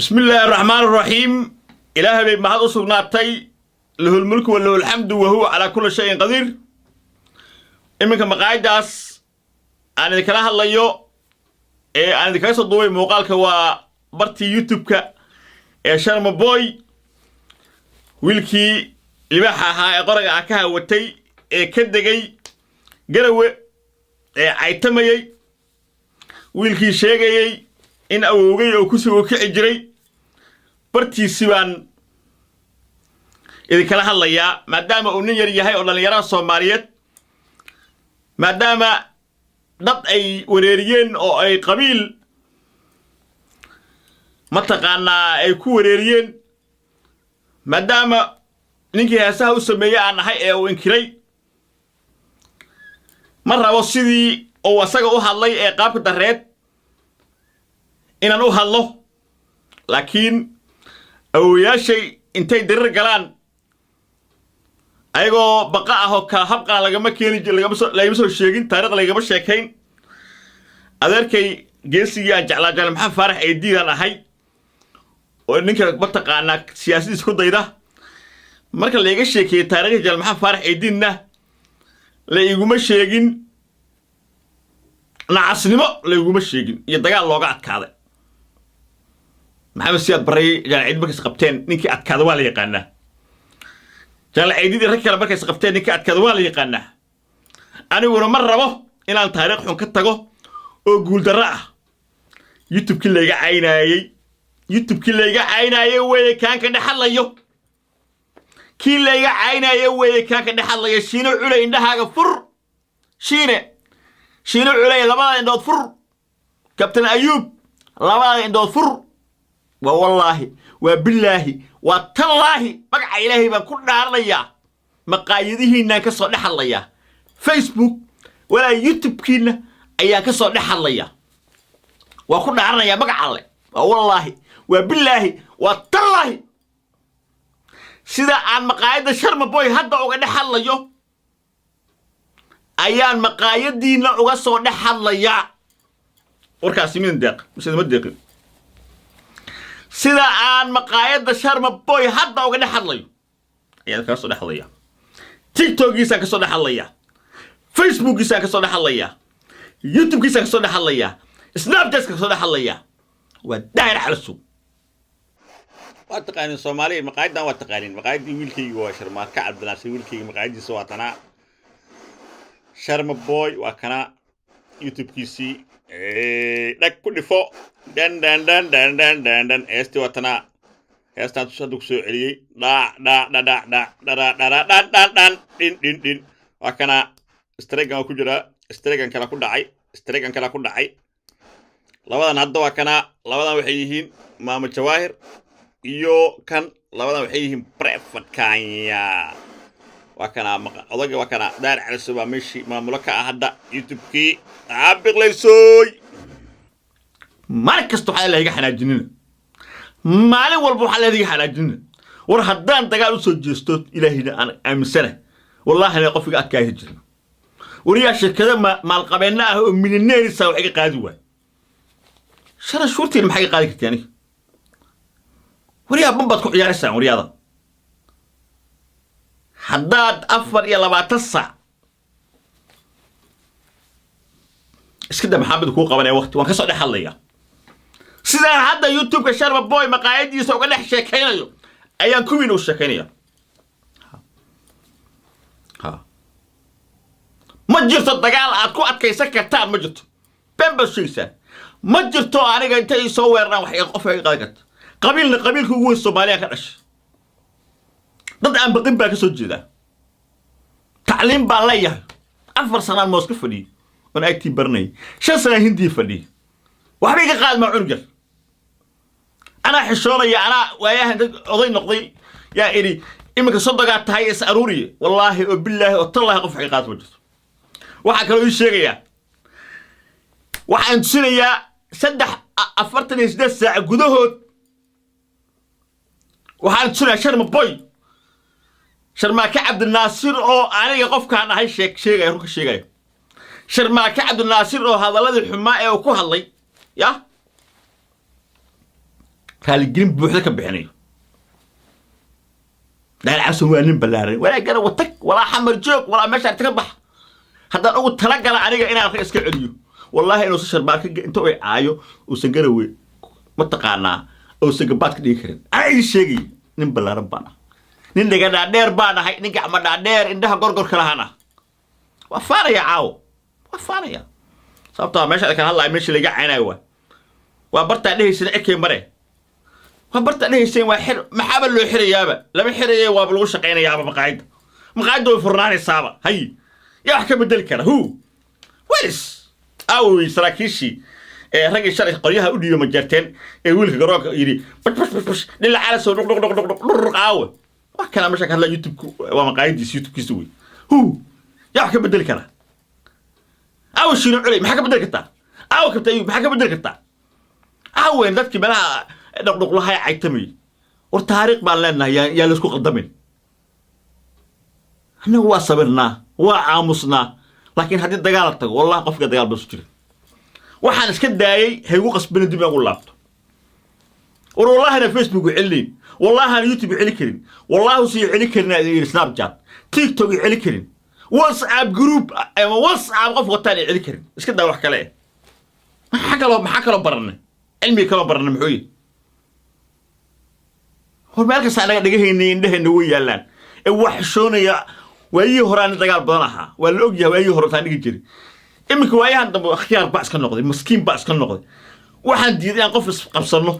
بسم الله الرحمن الرحيم. إلهي bay mahad u sugnaatay، له الملك وله الحمد وهو على كل شيء قدير. Iminka maqaayadaas aan idinkala hadlayo ee aan idinkaga soo duubay muuqaalka waa bartii YouTube-ka ee Sharma Boy, wiilkii libaaxa ahaa ee qoraga ah ka hawatay ee ka degay Garawe ee caytamayey, wiilkii sheegayey in awowgay oo kursiga u kici jiray. Bartiisi baan idinkala hadlayaa, maadaama uu nin yar yahay oo dhallinyarada Soomaaliyeed, maadaama dad ay wareeriyeen oo ay qabiil mataqaanaa ay ku wareeriyeen, maadaama ninkii heesaha u sameeyey aan ahay ee uu inkiray. Ma rabo sidii uu asaga u hadlay ee qaabka dareed inaan u hadlo, laakiin awowayaashay intay dirir galaan ayagoo baqa ah oo kala habqana lagama keeni, lagama soo sheegin, taariikh lagama sheekayn. Adeerkay geesigii aan jeclaa, Jale Maxamed Faarax Eydiidaan ahay, oo ninka mataqaanaa siyaasadiis ku dayda. Marka laiga sheekeeyey taarikhda Jale Maxamed Faarax Eydiidna, la iguma sheegin nacasnimo, laiguma sheegin iyo dagaal looga adkaaday. Maxamed Siyaad Barre, Jaal Ciidid markays qabteen, ninkii adkaada waa la yaqaanaa. Jaal Ciidid iyo rag kale markays qabteen, ninkii adkaada waa la yaqaanaa. Aniguna ma rabo inaan taariikh xun ka tago oo guuldarro ah. YouTube-kii layga caynaayey, YouTube-kii layga caynaayey weeye kaan ka dhex hadlayo. Kii layga caynaaye weeye kaan ka dhex hadlayo. Shiino Culey, indhahaaga fur. Shiine, Shiino Culey, labada indhood fur. Kabtan Ayuub, labada indhood fur. Waa wallaahi, waa bilaahi, waa tallaahi, magaca Ilaahay baan ku dhaaranayaa, maqaayadihiinaan ka soo dhex hadlayaa. Facebook walaa YouTube-kiinna ayaan ka soo dhex hadlayaa. Waa ku dhaaranayaa magaca Alle. Waa wallaahi, waa bilaahi, waa tallaahi. Sida aan maqaayadda Sharma Boy hadda uga dhex hadlayo ayaan maqaayadiinna uga soo dhex hadlayaa. Warkaasi midin deeq mise ma deeqin? Sida aan maqaayadda Sharma Boy hadda uga dhex hadlayo ayaan kaga soo dhex hadlayaa. TikTokiisaan ka soo dhex hadlayaa, Facebookiisaan ka soo dhex hadlayaa, YouTubekiisaan ka soo dhex hadlayaa, Snapchatka ka soo dhex hadlayaa. Waa Daahir Calasow. Waa taqaanin Soomaaliya maqaayaddan, waa taqaanin maqaayaddii wiilkayga, waa Sharmaarka Cabdinaasir. Wiilkayga maqaayaddiisa waa tanaa, Sharma Boy waa kana. YouTubekiisii dhag ku dhifo, dhan dhan dhan dhan dhan dhan dhan. Heestii waa tanaa, heestaan tus hadda ku soo celiyey. Dhac dhac dhadhac dhac dhara dhara dhan dhan dhan dhin dhin dhin. Waa kana. Stregan waa ku jiraa, stregan kale ku dhacay, stregan kale ku dhacay. Labadan hadda waa kana. Labadan waxay yihiin Maamo Jawaahir iyo kan. Labadan waxay yihiin Breford Kanya. Waa kana odaga, waa kana. Daar Caliso baa meeshii maamulo ka ah hadda YouTube-kii caabiqlaysoy. Maalin kasta waxaa la iga xanaajinina, maalin walba waxaa la iga xanaajinina. War haddaan dagaal usoo jeesto, Ilaahayna aan aaminsana, wallaahina qof iga adkaaysa jirin. Wariyaa shirkado maalqabeenno ah oo milyaneerisa wax iga qaadi waay. Shala shuurtiin maxaa iga qaadi karti aniga? Wariyaa ban baad ku ciyaaraysaan. Waryaada, haddaad 24 saac iska da, maxamed kuu qabanaya waqti waan ka soo dhex hadlayaa. Sidaan hadda YouTube-ka Sharma Boy maqaayadiisa uga dhex sheekaynayo ayaan kuwiina u sheekaynaya. Ha, ma jirto dagaal aad ku adkaysan kartaan, ma jirto. Been baad sheegaysaan. Ma jirto aniga intay soo weeraraan wax qof iga qaadi karta. Qabiilna qabiilka ugu weyn Soomaaliya ka dhashay, dad aan baqin baa ka soo jeedaa. Tacliim baan leeyahay. 4 sanaan Mooska fadhiyey oon IT baranayay, 5 sanaan Hindiya fadhiyey. Waxba iga qaadi maa cunug yar. Anaa xishoonaya, anaa waayahan dad oday noqday. Yaa idhi iminka 30-gaa tahay, is aruuriye. Wallaahi oo bilaahi oo tallaahi, qof wax iga qaadi ma jirto. Waxaa kaloo ii sheegayaa, waxaan tusinayaa saddex 48 saac gudahood waxaan tusinayaa Sharma Boy, Sharmaake Cabdinaasir, oo aniga qofkaan ahay sheeg sheegaya, runka sheegaya. Sharmaake Cabdinaasir oo hadalladii xumaa ee uu ku hadlay ya Raaligelin buuxda ka bixinayo. Daahir Calasow waa nin ballaaran. Walaa Garawa tag, walaa Xamar joog, walaa meesha arta ka bax. Haddaan ugu talagala aniga inaan rag iska celiyo, wallahi inuusan Sharmaarka inta uu caayo uusan Garawe mataqaanaa uusan gabaad ka dhigi karin. Anaa idin sheegay, nin ballaaran baan ah, nin dhaga dhaadheer baan ahay, nin gacmo dhaadheer, indhaha gorgorka lahaan ah. Waa faanaya caawo, waa faanaya, sababtoo meesha kala hadlaya, meesha laga caynayo waa bartaa dhehaysan ekay mare, waa bartaa dhehayseen. Waa xir, maxaaba loo xirayaaba? Lama xiraye, waaba lagu shaqaynayaaba. Maqaayadda way furnaanaysaaba. Hay, yaa wax ka bedeli kara? Hu welis aawey saraakiishii ee raggii shalay qoryaha u dhiibay Majeerteen ee wiilka garoonka yidhi bash bash bash bash dhinaca Calasow dhuq dhuq dhuq dhuq dhuq dhuq? Aawe? Wax kalaa meesha ka hadlaya. YouTube waa maqaayadiisa, YouTubekiisa wey. Hu, yaa wax ka bedeli kara? Aawe Shiino Culey? Maxaa ka bedeli kartaa? Aawe Kabta Ayub? Maxaa ka bedeli kartaa? Aawen dadkii meelaha dhuqdhuqlahay caytamayay? War taariikh baan leenahay, yaa laysku qaldamin. Annagu waa sabirnaa, waa aamusnaa, laakiin haddii dagaal la tago, wallahi qofka dagaal ba isu jirin. Waxaan iska daayey haygu qasbina dib inaan ugu laabto. War wallahina Facebook celinayn, wallahi aan YouTube celi karin, wallahi usan celi karin yidhi Snapchat, TikTok celi karin, WhatsApp group ama WhatsApp qof wataan ay celi karin. Iska daa wax kale. Maxaa kaloo baranay? Cilmiga kaloo baranay muxuu yihi? War meel kasta anaga dhegahayna indhahayna way yaallaan ee waa xishoonaya. Waayihii hore aan dagaal badan ahaa, waa la ogyahay. Waayihii hore taan dhigi jiray. Iminka waayahan dambe akhyaar baa iska noqday, maskiin baa iska noqday. Waxaan diiday inaan qof isqabsanno.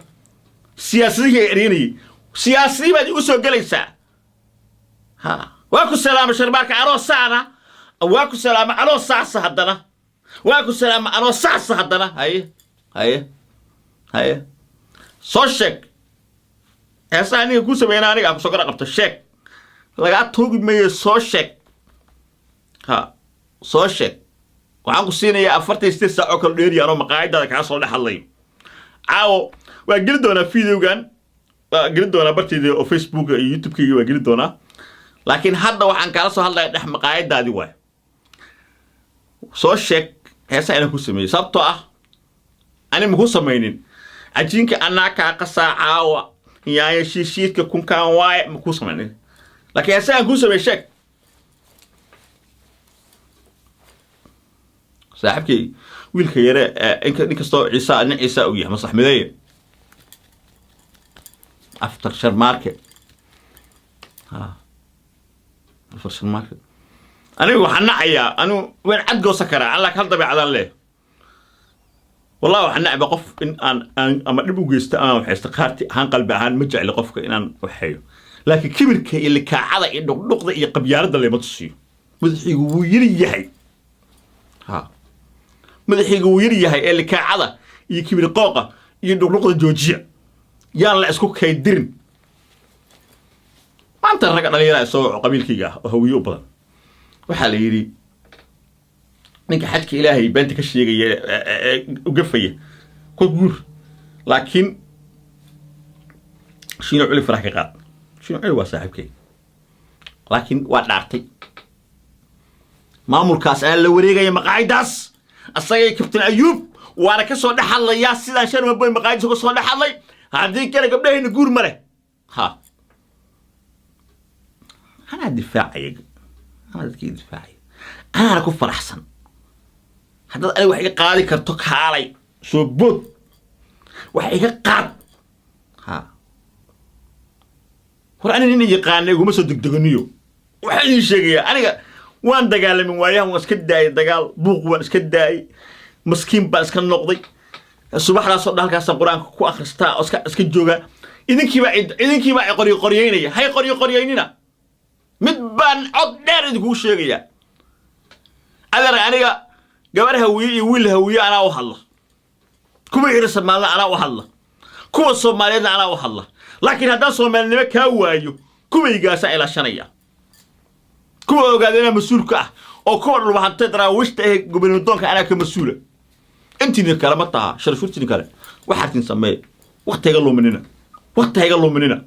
Siyaasadihii ay eryanayay, siyaasadihii baad igu soo gelaysaa. Ha, waa ku salaama Sharmaarka anoo saana, waa ku salaama anoo saasa, haddana waa ku salaama anoo saasa haddana. Haye, haye, haye, soo sheeg heesaha aniga kuu sameyna. Aniga kusoo gara qabto, sheeg, lagaa tuugi mayo. Soo sheeg, ha, soo sheeg. Waxaan ku siinayaa 48 saac oo kala dheeriya anoo maqaayadaada kaa soo dhex hadlayo. Caawo waa geli doonaa videogan, waa geli doonaa barteyda oo Facebook iyo YouTube-kayga waa geli doonaa, laakiin hadda waxaan kaala soo hadlaya dhex maqaayadaadii waay. Soo sheeg heesaha inaan ku sameeyey, sababtoo ah ani maku samaynin. Cajiinka anaa kaa qasaa caawa, yaaya shiishiidka kunkaan waaye, makuu samaynin, laakiin heesaha aan kuu sameeyey sheeg. Saaxiibkay wiilka yare, nin kastoo Ciisa, nin Ciisa uu yahay, Maslax Mideeye after Sharmaarke, ha, after Sharmaarke. Anigu waxaan nacayaa, anigu waan cadgoosan karaa an, laakiin hal dabeecadaan leh. Wallahi waxaan nacba qof in aan ama dhib u geysto ama waxaysto qaarti ahaan. Qalbi ahaan ma jecli qofka inaan waxeeyo, laakiin kibirka iyo likaacada iyo dhuqdhuqda iyo qabyaaladda lama tusiyo. Madaxiigu wuu yiri yahay, ha, madaxiigu wuu yiri yahay. Ee likaacada iyo kibir qooqa iyo dhuqdhuqda joojiya, yaan la isku kaydirin. Maanta ragga dhalinyara isagoo qabiilkayga ah oo Hawiye u badan waxaa la yidhi ninka xadka Ilaahay beenta ka sheegaya ee ugafaya ku guur, laakiin Shiino Culi farax ka qaad. Shiino Culi waa saaxiibkay, laakiin waa dhaartay. Maamulkaas ayaa la wareegaya maqaayadaas, asagay Kabtain Ayuub, waana ka soo dhex hadlayaa sidaan Sharma Boy maqaayadiisa uga soo dhex hadlay. Haddii kale gabdhahayna guur ma leh. Ha, anaa difaacaya, anaa dadkii difaacaya, anaana ku faraxsan. Haddaad aniga wax iga qaadi karto, kaalay, soo bood, wax iga qaad. Ha, war ani nin yaqaana iguma soo degdeganiyo. Waxaan idin sheegayaa, aniga waan dagaalamin waayahan, waan iska daayay dagaal, buuq waan iska daayay, maskiin baan iska noqday. Subaxdaasoo dhan halkaasaan Qur-aanka ku akhristaa oo iska joogaa. Idinkiibaa i qoryo qoryeynaya. Hay qoryo qoryeynina. Mid baan cod dheer idinkugu sheegayaa, adeer: aniga gabar Hawiye iyo wiil Hawiye anaa u hadla, kuwa iri Soomaalina anaa u hadla, kuwa Soomaaliyeedna anaa u hadla, laakiin haddaan Soomaalinimo kaa waayo, kuwaygaasaan ilaashanaya, kuwa ogaada inaa mas-uul ka ah, oo kuwa Dhulbahantay Daraawiishta ee gobonimadoonka anaa ka mas-uula. Intiina kale ma taha sharashurtiina kale. Waxaatin sameeye, wakti hayga luminina, wakti hayga luminina.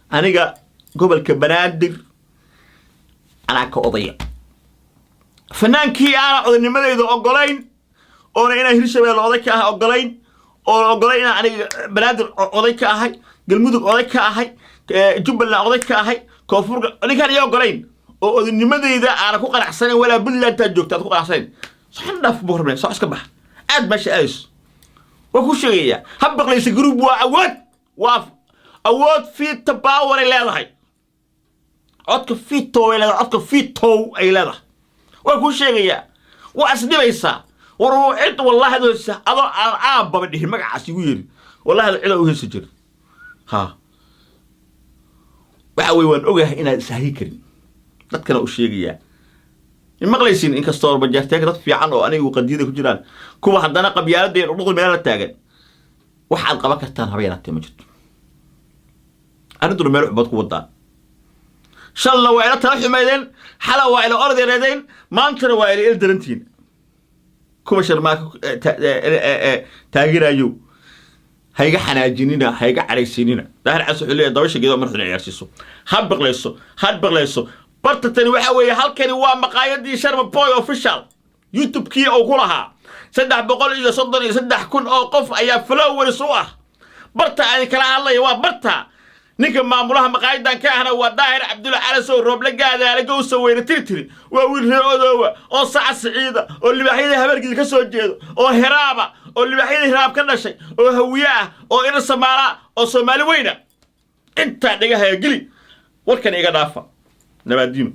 Aniga gobolka Banaadir anaa ka odaya. Fanaankii aanan odaynimadeyda ogolayn, oona inaan Hirshabeelle oday ka ah ogolayn, Oo ogolay inaan aniga Banaadir oday ka ahay, Galmudug oday ka ahay, Jubbaland oday ka ahay, Koonfur, ninkaan iyo ogolayn oo odaynimadeyda aanan ku qanacsanayn, walaa Puntlandaa joogta aad ku qanacsanayn, soxon dhaaf buu rabnay. Soc iska bax, aad meesha aadayso. Waa ku sheegayaa, Habaqlaysa Group waa awood, waa awood. Veto power ay leedahay, codka veto ay leedahay, codka veto ay leedahay. Waa kuu sheegayaa, waa isdhibaysaa. War cid wallahi adoo heesa, adoo aan aababa dhihin magacaas igu yeeri, wallahi cid u heesi jirin. Ha, waxa weye, waan ogahay inaad ishahi karin. Dadkana u sheegayaa, maqlaysiin, inkastoo Bajaarteeka dad fiican oo anigu qadiyada ku jiraan, kuwa haddana qabyaalada iyo dhuqduqda meel la taagan, waxaad qaban kartaan haba yaraatee ma jirto. Arrintuna meel xubad ku wadaan. Shalna waa ila tala xumaydeen, xala waa ila orod yareedeen, maantana waa ila il darantiin. Kuwa Sharmaako taageerayo, hayga xanaajinina, hayga caraysiinina. Daahir Cas wuxuu leeyahay dabasha geedo marxun ciyaarsiiso. Ha biqlayso, ha biqlayso. Barta tani waxa weeye, halkani waa maqaayadii Sharma Boy Official YouTube-kii uu ku lahaa. 333,000 oo qof ayaa followers u ah. Barta aan kala hadlaya waa barta ninka maamulaha maqaayadan ka ahna waa Daahir Cabdulla Calasow Rooble Gaadaale Gowsa Weyne Tirtiri. Waa wiil reer Odoowa oo Saca Siciida oo libaaxyada Habargid ka soo jeedo oo Hiraaba oo libaaxyada Hiraab ka dhashay oo Hawiye ah oo ina Samaala oo Soomaali weyna. Intaa dhegahaya geli, warkan iga dhaafa. Nabaadiino.